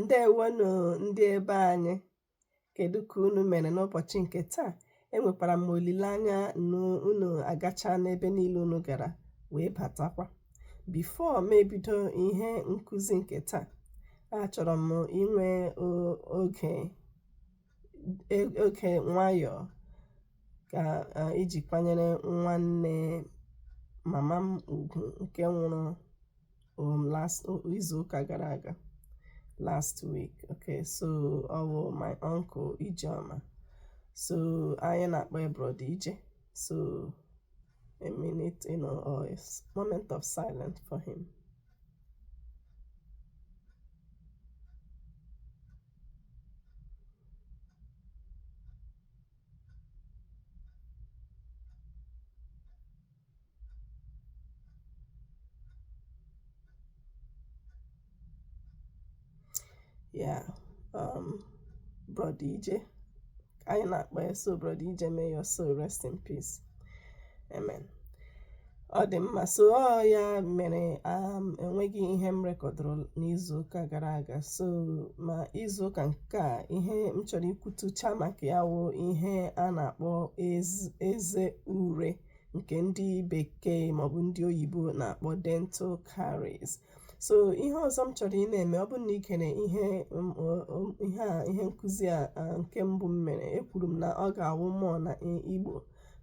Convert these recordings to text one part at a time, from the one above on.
Ndewonụ ndị ebe anyị. Kedu ka unu mere n'ụbọchị nke taa? Enwekwara m olileanya na unu agacha n'ebe niile unu gara wee batakwa. Before m ebido ihe nkụzi nke taa, achọrọ m inwe oge oge nwayọọ ka iji kwanyere nwanne mama m ugwu nke nwụrụ last izu ụka gara aga, last week. Okay, so ọ wụ my uncle Ijeọma, so anyị na-akpọ ya Brother Ije. So a minute, or a moment of silence for him. Yeah, Brother Ije anyị na-akpọ ya. So Brother Ije, may your soul rest in peace. Amen. Ọ dị mma. So ọ ya mere enweghị ihe m rekọdụrụ n'izu ụka gara aga. So ma izu ụka nke a, ihe m chọrọ ikwutucha maka ya wụ ihe a na-akpọ eze ure, nke ndị bekee maọbụ ndị oyibo na-akpọ dental caries. So ihe ọzọ m chọrọ ị na-eme, ọ bụrụ na ị gere ihe ihe a, ihe nkụzi a nke mbụ m mere, ekwuru m na ọ ga-awụ more na Igbo.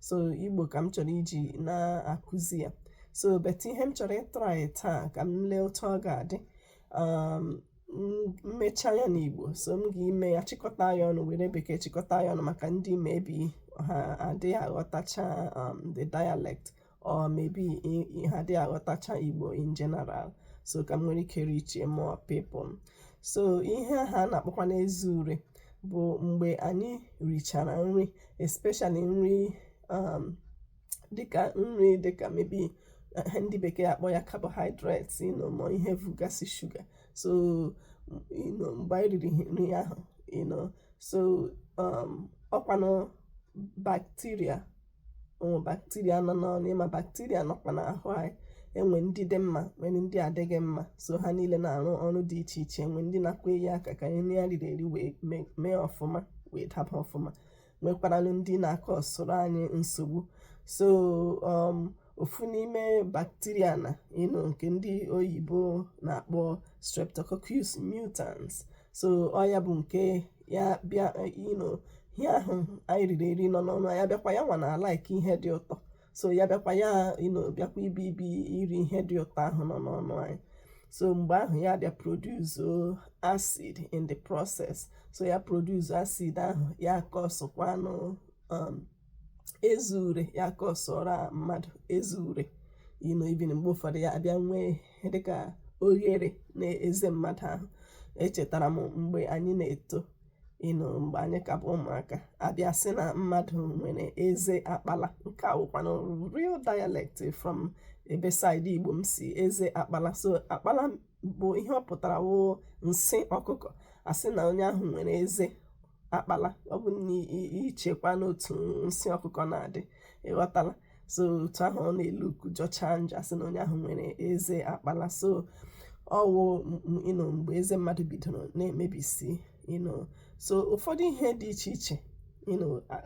So Igbo ka m chọrọ iji na-akụzi ya. So but ihe m chọrọ ịtry taa, ka m lee otu ọ ga-adị, m mechaa ya n'Igbo, so m ga-ime ya chịkọta ya ọnụ, were bekee chịkọta ya ọnụ, maka ndị maybe ha adịghị aghọtacha the dialect or maybe ha adịghị aghọtacha Igbo in general, so ka m nwere ike reach more people. So ihe ahụ a na-akpọkwa n'eze ure bụ mgbe anyị richara nri, especially nri dịka nri dịka maybe ndị bekee akpọ ya carbohydrates, ma ihe vugasị sugar. So mgbe anyị riri nri ahụ, so ọkwanụ bacteria, ụmụ bacteria nọ n'ọnụ. Ịma bacteria nọkwa n'ahụ anyị. Enwe ndị dị mma, nwere ndị adịghị mma. So ha niile na-arụ ọrụ dị iche iche. Enwe ndị nakwa eyi aka ka nri a riri eri wee mee ọfụma, wee daba ọfụma, nwekwaranụ ndị na-akọ ọsụrụ anyị nsogbu. So ofu n'ime bacteria na nke ndị oyibo na-akpọ Streptococcus mutans. So ọ ya bụ nke ya bịa, ihe ahụ anyị riri eri nọ n'ọnụ ya, bịakwa ya nwa na like ihe dị ụtọ. So ya bịakwa ya bịakwa ibi ibi iri ihe dị ụtọ ahụ nọ n'ọnụ anyị. So mgbe ahụ ya bịa produce acid in the process. So ya produce acid ahụ, ya causekwanụ eze ure, ya causeọra mmadụ eze ure. Even mgbe ụfọdụ ya abịa nwee dịka oghere na eze mmadụ ahụ. Echetara m mgbe anyị na-eto, mgbe anyị ka bụ ụmụaka, abịa sị na mmadụ nwere eze akpala. Nke a wụkwanụ real dialect from ebe side Igbo m si, eze akpala. So akpala bụ ihe ọ pụtara wụ nsị ọkụkọ. Asị na onye ahụ nwere eze akpala. Ọ bụ na ichekwa n'otu nsị ọkụkọ na-adị, ịghọtala? So otu ahụ ọ na-elu jọchaa njọ, asị na onye ahụ nwere eze akpala. So ọwụ mgbe eze mmadụ bidoro na-emebisi. So ụfọdụ ihe dị iche iche,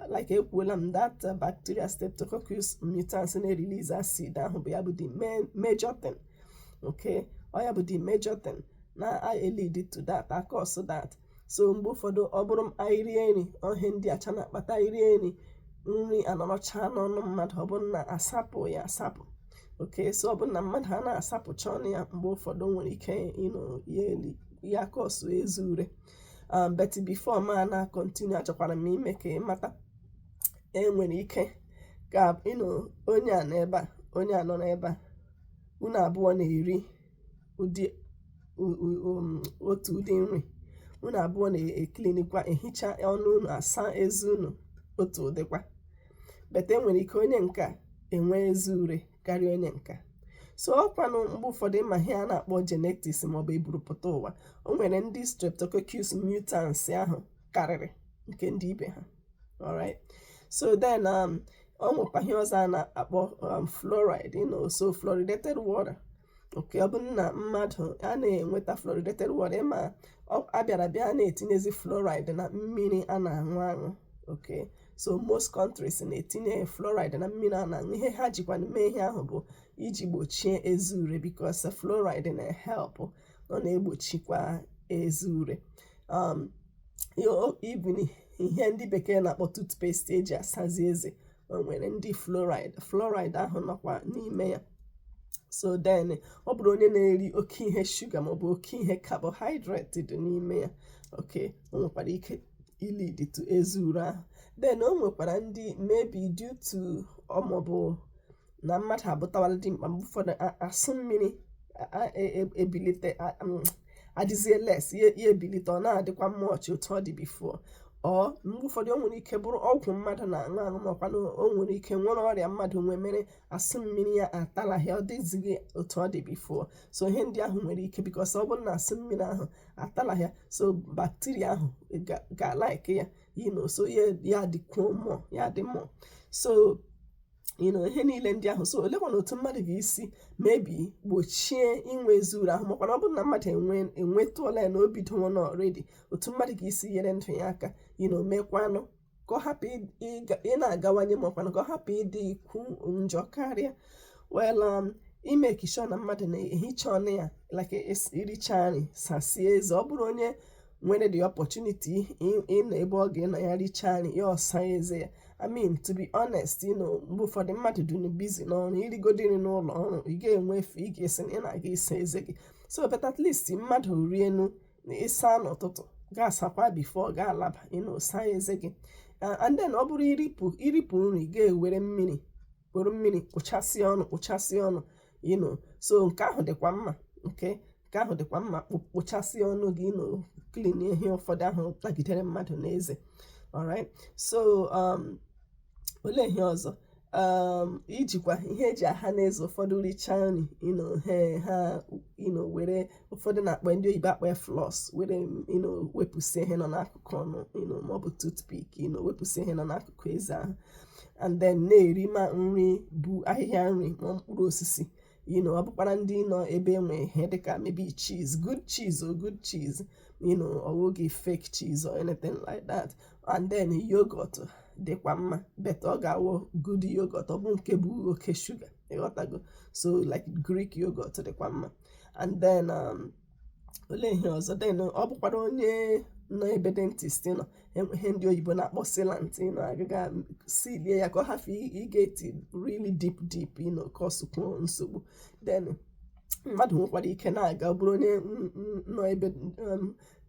like ekwuola m, that bacteria Streptococcus mutans na-erelease acid ahụ bụ ya bụ the main major thing. Okay, ọ ya bụ the major thing na lead to that, acause that. So mgbe ụfọdụ, ọ bụrụ anyị rie nri, ọhe ndị acha na-akpata rie nri, nri anọrọcha n'ọnụ mmadụ, ọ bụrụ na asapụ ya asapụ. Okay, so ọ bụrụ na mmadụ a na-asapụcha ọnụ ya, mgbe ụfọdụ nwere ike ya eli ya cause eze ure. But before ma na continue, achọkwara m ime ka ị mata, enwere ike ka onye a n'ebe a, onye a nọ n'ebe a, unu abụọ na-eri ụdị otu ụdị nri, unu abụọ na-ecleankwa, ehicha ọnụ unu, asa eze unu otu ụdịkwa, but enwere ike onye nka enwe eze ure karịa onye nka. So ọkwanụ mgbe ụfọdụ, ịma ihe a na-akpọ genetics maọbụ eburupụta ụwa, o nwere ndị Streptococcus mutans ahụ karịrị nke ndị ibe ha. Alright, so then ọ nwekwa ihe ọzọ a na-akpọ fluoride, so fluoridated water. Okay, ọ bụrụ na mmadụ a na-enweta fluoridated water, ịma a bịara bịa na-etinyezi fluoride na mmiri a na-aṅụ aṅụ. Okay, so most countries na-etinye fluoride na mmiri a na-aṅụ. Ihe ha jikwa mee ihe ahụ bụ iji gbochie eze ure, because fluoride na-help, ọ na-egbochikwa eze ure. Even ihe ndị bekee na-akpọ toothpaste eji asazi eze, o nwere ndị fluoride ahụ nọkwa n'ime ya. So then, ọ bụrụ onye na-eri oke ihe shuga maọbụ oke ihe carbohydrate dị n'ime ya, okay, o nwekwara ike ilead to eze ure ahụ. Then o nwekwara ndị maybe due to maọbụ na mmadụ abụtawala dimkpa, mgbe ụfọdụ asụ mmiri ebilite, adịzie less, ya ebilite, ọ na-adịkwa much otu ọ dị before. Ọ mgbe ụfọdụ o nwere ike bụrụ ọgwụ mmadụ na-aṅụ aṅụ, makwa na o nwere ike nwere ọrịa mmadụ nwe mere asụ mmiri ya atalaghị, ọ dịzighị otu ọ dị before. So ihe ndị ahụ nwere ike, because ọ bụrụ na asụ mmiri ahụ atalaghị, so bacteria ahụ ga-alike ya, so ya dịkwuo more, ya dị more. So ihe niile ndị ahụ. So olekwana otu mmadụ ga-esi maybe gbochie inwe eze ure ahụ, makwana ọ bụrụ na mmadụ enwetụọla ya na o bidowo na already, otu mmadụ ga-esi nyere ndụ ya aka, mekwanụ ka ọ hapụ ị na-agawanye, makwanụ ka ọ hapụ ịdị ikwu njọ karịa? Well, imake sure na mmadụ na-ehicha ọnụ ya, like iricha nri, sasie eze. Ọ bụrụ onye nwere the opportunity ịnọ ebe ọ ga-enọ ya richaa nri ya, ọsa eze ya. I mean, to be honest, mgbe ụfọdụ mmadụ dị busy n'ọrụ, irigodi nri n'ụlọ ọrụ, ị ga-enwe efe ị ga-esi na ị na-aga ịsa eze gị. So, but at least mmadụ rienu, ịsa n'ụtụtụ, ga-asakwa before ga-alaba, saa eze gị. And then ọ bụrụ iripụ nri, ga-ewere mmiri, were mmiri kpụchasịa ọnụ, kpụchasịa ọnụ. So nke ahụ dịkwa mma, nke ahụ dịkwa mma. Kpụchasịa ọnụ gị, clean ihe ụfọdụ ahụ tagidere mmadụ n'eze. Alright, so olee ihe ọzọ? Ijikwa ihe eji aha n'eze, ụfọdụ richaa nri, ha were, ụfọdụ na-akpọ, ndị oyibo akpọ ya floss, were wepụsị ihe nọ n'akụkụ ọnụ, maọbụ toothpick, wepụsị ihe nọ n'akụkụ eze ahụ. And then na-eri ma nri bụ ahịhịa nri ma mkpụrụ osisi. Ọ bụkwara ndị nọ ebe enwe ihe dịka maybe cheese, good cheese or good cheese, ọwụghị fake cheese or anything like that. And then yogurt dịkwa mma, but ọ ga-awụ good yogurt, ọ bụ nke bụ oke shuga, ịghọtago? So like Greek yogurt dịkwa mma. And then olee ihe ọzọ? Then ọ bụkwara onye nọ ebe dentist nọ, ihe ndị oyibo na-akpọ sealant, agaga sealie ya ka ọ hafụ iget really deep deep, causekwuo nsogbu. Then mmadụ nwekwara ike na-aga, ọ bụrụ onye nọ ebe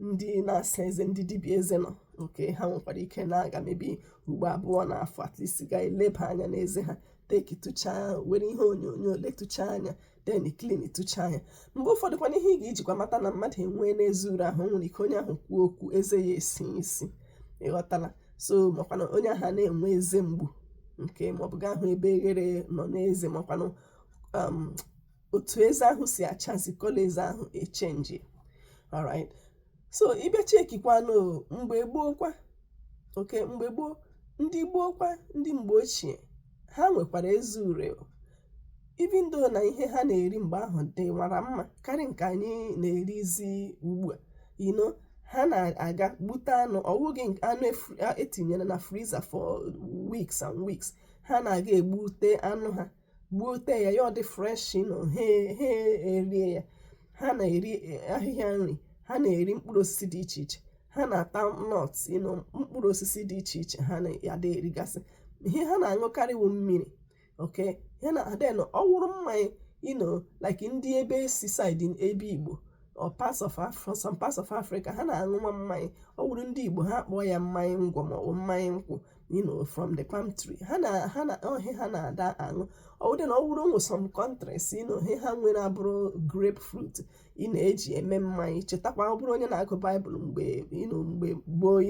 ndị na-asa eze, ndị dibịa eze nọ, nke ha nwekwara ike na-aga maybe ugbo 2 n'afọ, at least ga-eleba anya n'eze ha, take tụchaa, were ihe onyonyo letụchaa anya, then clean tụchaa anya. Mgbe ụfọdụ kwana, ihe ị ga-ejikwa mata na mmadụ enwee n'eze ure ahụ, nwere ike onye ahụ kwuo okwu, eze ya esi isi, ịghọtala? So makwana onye ahụ na-enwe eze mgbu nke maọbụ gaa hụ ebe eghere nọ n'eze, makwanụ otu eze ahụ si achazi, colour eze ahụ echange. Alright, so ịbịa checkikwanụ mgbe gboo kwa, oke mgbe gboo, ndị gboo kwa, ndị mgbe ochie, ha nwekwara eze ure, even though na ihe ha na-eri mgbe ahụ dị mara mma karịa nke anyị na-erizi ugbu a. Ha na-aga gbute anụ, ọwụghị anụ etinyere na freezer for weeks and weeks. Ha na-aga egbute anụ, ha gbute ya, ya ọ dị fresh, ha erie ya. Ha na-eri ahịhịa nri, ha na-eri mkpụrụ osisi dị iche iche, ha na-ata nuts, mkpụrụ osisi dị iche iche ha na-ada erigasị. Ihe ha na-aṅụkarị wụ mmiri. Okay, ya na then ọ wụrụ mmanya, like ndị ebe si side ebe Igbo or parts of Afro, some parts of Africa, ha na-aṅụwa mmanya. Ọ wụrụ ndị Igbo, ha kpọọ ya mmanya ngwọ ma ọ bụ mmanya nkwụ, from the palm tree. Ha na ohe ha na-ada aṅụ. Ọ wụrụ na ọ wụrụ ụmụ some countries, ihe ha nwere abụrụ grapefruit ị na-eji eme mmanya. Chetakwa, ọ bụrụ onye na-agụ Baịbụl mgbe mgbe gboo,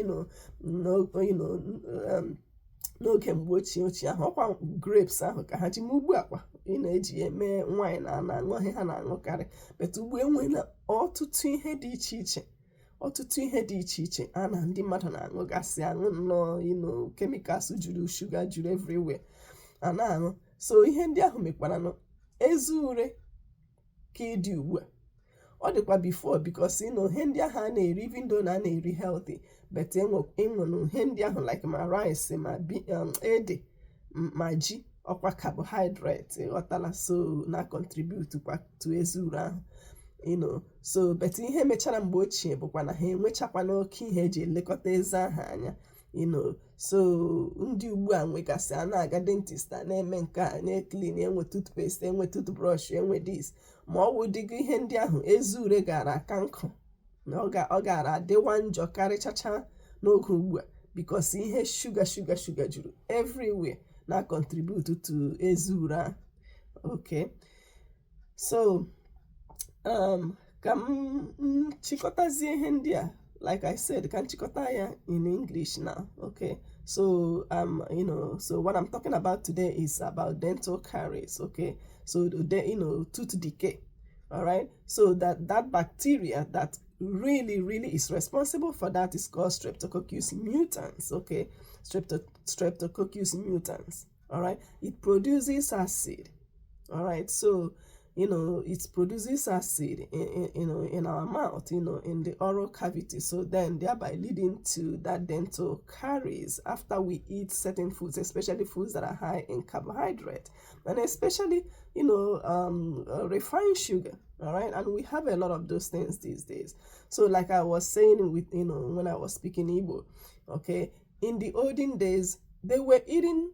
n'oge mgbe ochie ochie ahụ, ọkwa grapes ahụ ka ha ji. Ma ugbu a kwa, ị na-eji eme wine na na-aṅụ ihe ha na-aṅụkarị. But ugbu enwela ọtụtụ ihe dị iche iche, ọtụtụ ihe dị iche iche a na ndị mmadụ na-aṅụgasị aṅụ nnọọ, chemicals juru, shuga juru everywhere a na-aṅụ. So ihe ndị ahụ mekwara nụ eze ure. Ka ịdị ugbu a, ọ dịkwa before, because ihe ndị ahụ a na-eri, even though na a na-eri healthy, but enwere ihe ndị ahụ like ma rice, ma ede, ma ji, ọkwa carbohydrate, ịghọtala? So na contribute kwa to eze ure ahụ. So but ihe mechara mgbe ochie bụkwa na ha enwechakwana oke ihe eji elekọta eze ahụ anya. So ndị ugbu a nwegasị, a na-aga dentist, a na-eme nke a, na-eclean, enwe toothpaste, enwe toothbrush, enwe this. Ma ọ wụ dịgo ihe ndị ahụ, eze ure gara aka nkụ na ọ gara adịwa njọ karịchacha n'oge ugbu a, because ihe shuga, shuga, shuga juru everywhere na contribute to eze ure ahụ. Okay, so ka m chịkọtazie ihe ndị a. Like I said, ka m chịkọta ya in English now. Okay, so so what I'm talking about today is about dental caries. Okay, so the tooth decay. All right, so that bacteria that really, really is responsible for that is called Streptococcus mutans. Okay, Streptococcus mutans. All right, it produces acid. All right, so it produces acid in, you know in our mouth, in the oral cavity, so then thereby leading to that dental caries after we eat certain foods, especially foods that are high in carbohydrate and especially refined sugar. All right, and we have a lot of those things these days. So like I was saying with when I was speaking Igbo, okay, in the olden days they were eating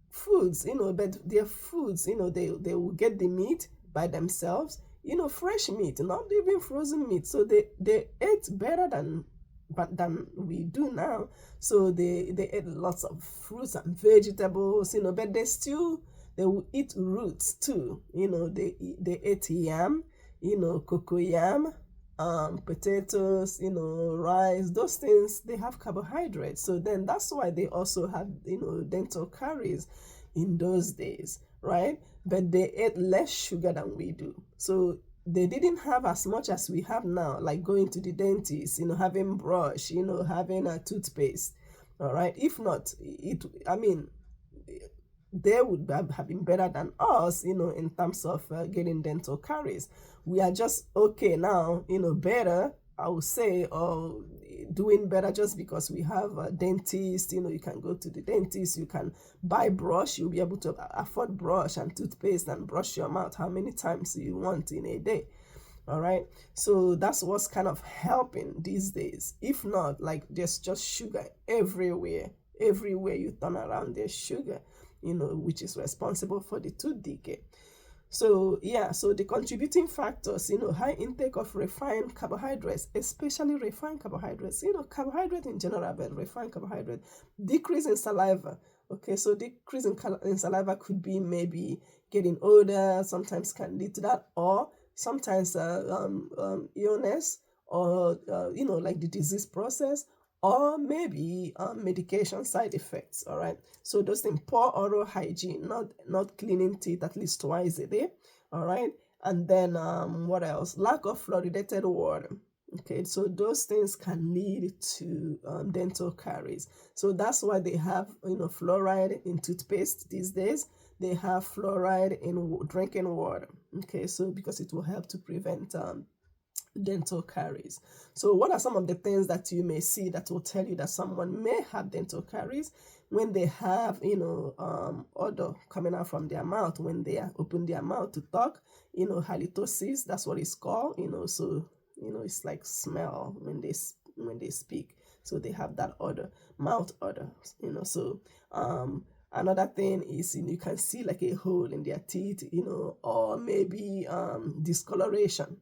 foods, but their foods, they will get the meat by themselves, fresh meat, not even frozen meat. So they ate better than we do now. So they ate lots of fruits and vegetables, but they will eat roots too. They ate yam, cocoyam, potatoes, rice, those things, they have carbohydrates. So then that's why they also had, dental caries in those days, right? But they ate less sugar than we do. So they didn't have as much as we have now, like going to the dentist, having brush, having a toothpaste. All right. If not, it, I mean, they would have been better than us, in terms of getting dental caries. We are just okay now, better, I would say, or doing better just because we have a dentist. You can go to the dentist, you can buy brush, you'll be able to afford brush and toothpaste and brush your mouth how many times you want in a day. All right, so that's what's kind of helping these days. If not, like, there's just sugar everywhere. Everywhere you turn around, there's sugar, which is responsible for the tooth decay. So yeah, so the contributing factors, high intake of refined carbohydrates, especially refined carbohydrates, carbohydrate in general, but refined carbohydrate, decrease in saliva. Okay, so decrease in saliva could be maybe getting older, sometimes can lead to that, or sometimes illness, or like the disease process, or maybe medication side effects. All right, so those things, poor oral hygiene, not cleaning teeth at least twice a day. All right, and then what else? Lack of fluoridated water. Okay, so those things can lead to dental caries. So that's why they have fluoride in toothpaste these days. They have fluoride in drinking water. Okay, so because it will help to prevent dental caries. So what are some of the things that you may see that will tell you that someone may have dental caries? When they have, odor coming out from their mouth, when they open their mouth to talk, halitosis, that's what it's called, so, it's like smell when they speak. So they have that odor, mouth odor, so another thing is you can see like a hole in their teeth, or maybe discoloration.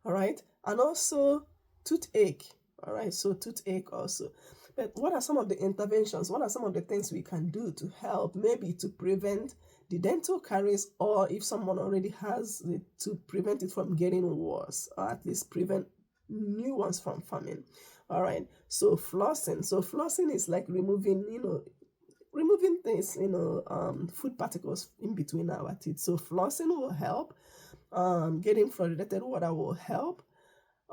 All right, and also toothache. All right, so toothache also. But what are some of the interventions? What are some of the things we can do to help, maybe to prevent the dental caries, or if someone already has it, to prevent it from getting worse, or at least prevent new ones from forming? All right, so flossing. So flossing is like removing things, food particles in between our teeth. So flossing will help. Getting fluoridated water will help.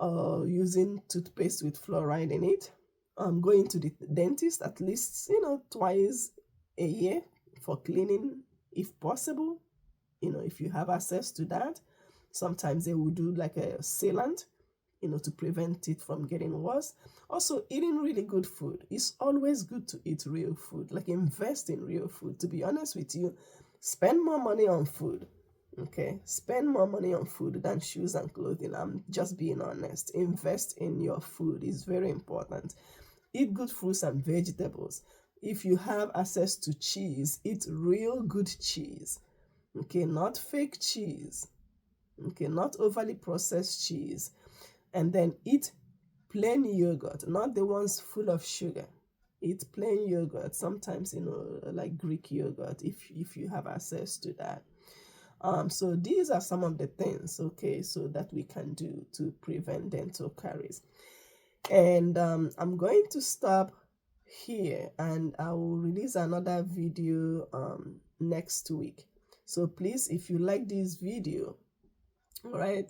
Using toothpaste with fluoride in it. Going to the dentist at least, twice a year for cleaning, if possible, if you have access to that. Sometimes they will do like a sealant to prevent it from getting worse. Also, eating really good food. It's always good to eat real food, like invest in real food. To be honest with you, spend more money on food. Okay, spend more money on food than shoes and clothing. I'm just being honest. Invest in your food is very important. Eat good fruits and vegetables. If you have access to cheese, eat real good cheese. Okay, not fake cheese. Okay, not overly processed cheese. And then eat plain yogurt, not the ones full of sugar. Eat plain yogurt, sometimes, like Greek yogurt, if you have access to that. So these are some of the things, okay, so that we can do to prevent dental caries. And I'm going to stop here, and I will release another video next week. So please, if you like this video, all right,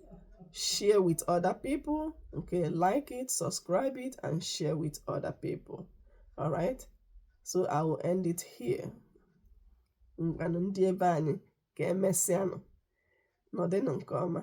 share with other people, okay, like it, subscribe it, and share with other people. All right, so I will end it here. Ngwanụ, ndị ebe anyị, ka emesịanụ, nọdịnụ nke ọma.